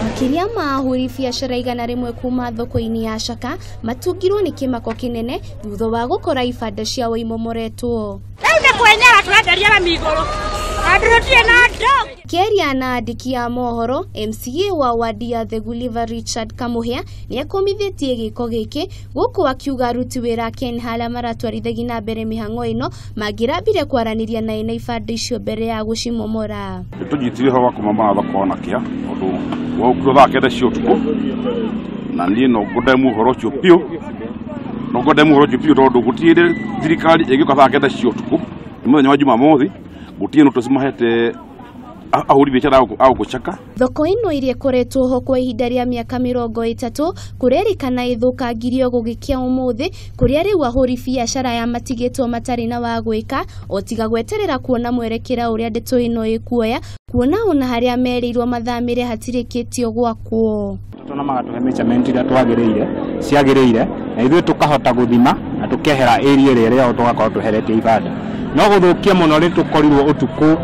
Makĩria ma ahũri biacara 100 kuma thoko-inĩ ya Shaka matungirwo nĩ kĩmako kĩnene thutha wa gũkora ibanda ciao imomoretwo. Rĩu nĩ kwenyera tũrenderia rami igũrũ andũ tũtirĩ na ndũ. Kĩaria na andĩki a mohoro, MCA wa wadi ya The Gulliver Richard Kamuhia nĩakomithĩtie gĩko gĩkĩ gũkũ akiuga aruti wĩra a Kenha arĩa maratwarithagia na mbere mĩhang'o ĩno mangĩrambire kwaranĩria na ene ibanda icio mbere ya gũcimomora. Nĩtũnyitire ũhoro wa kũmomora thoko ona kĩa tondũ waũkirwo thaa 9 cia ũtukũ na niĩ no ngondemu ũhoro ũcio biũ, no ngondemu ũhoro ũcio biũ tondũ gũtirĩ thirikari ĩngĩũka thaa 9 cia ũtukũ nĩ mũthenya wa Jumamothi, gũtirĩ notice mahete ahũri biacara a gũkũ Shaka. Thoko ĩno ĩrĩa ĩkoretwo ho kwa ihinda rĩa mĩaka 30 kũrerĩkana ĩthũkangirio gũgĩkĩa ũmũthĩ kũrĩa rĩu ahũri biacara aya matigĩtwo matarĩ na wa gwĩka o tiga gweterera kuona mwerekera ũrĩa ndeto ĩno ĩkuoya, kuona ona harĩa merĩirwo mathamĩre hatirĩkĩtio gwakwo. Tuna magatũhe measurement iria twagĩrĩire ciagĩrĩire na ithuĩ tũkahota gũthima na tũkehera area ĩrĩa ĩrĩa tũgakorwo tũheretie ibanda. No gũthũkia mũno nĩ tũkorirwo ũtukũ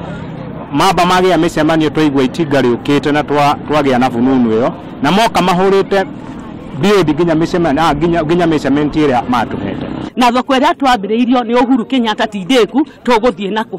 mamba magĩa mĩcemanio twaigua itinga rĩũkĩte na twagĩa na bununu ĩyo na moka mahũrĩte build nginya mĩcemanio nginya measurement ĩrĩa matũhete. Na thoko ĩrĩa twambĩrĩirio nĩ Uhuru Kenyatta ti ndĩku tũgũthiĩ nakũ.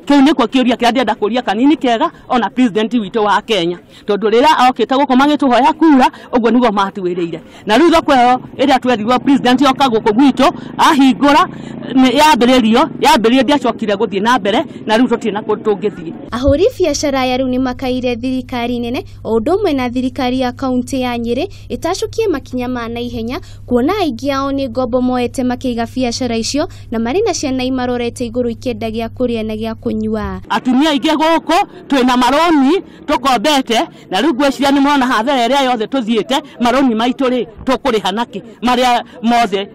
Kĩu nĩkĩo kĩũria kĩrĩa ndĩrenda kũria kanini kega ona president witũ wa Kenya tondũ rĩrĩa okĩte gũkũ magĩtũhoya kura ũguo nĩguo matuĩrĩire. Na rĩu thoko ĩyo ĩrĩa twerirwo president oka gũkũ gwitũ ahingũra yambĩrĩrio ndĩacokire gũthiĩ na mbere na rĩu tũtirĩ na kũndũ tũngĩthiĩ. Ahũri biacara aya rĩu nĩmakaire thirikari nene o ũndũ ũmwe na thirikari ya kaunti ya Nyĩrĩ ĩtacũkie makinya ma naihenya kuona aingĩ ao nĩ ngombo moete makĩiga biacara icio na marĩ na ciana imarorete igũrũ ikĩenda gĩa kũrĩa na gĩa kũnyua. Atumia aingĩ gũkũ twĩna maroni tũkombete na rĩu ngwĩciria nĩ mona hathara ĩrĩa yothe tũthiĩte maroni maitũ rĩ tũkũrĩha nakĩ marĩa mothe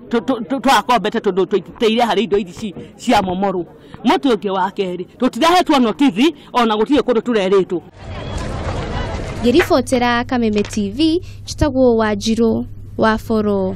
twakombete tondũ tũitĩire harĩ indo ici cia momorwo. Mũtĩ ũngĩ wa kerĩ tũtirahetwo notithi ona gũtirĩ kũndũ tũrerĩtwo. Ngĩribotera Kameme TV, njĩtagwo Wanjirũ wa Boro.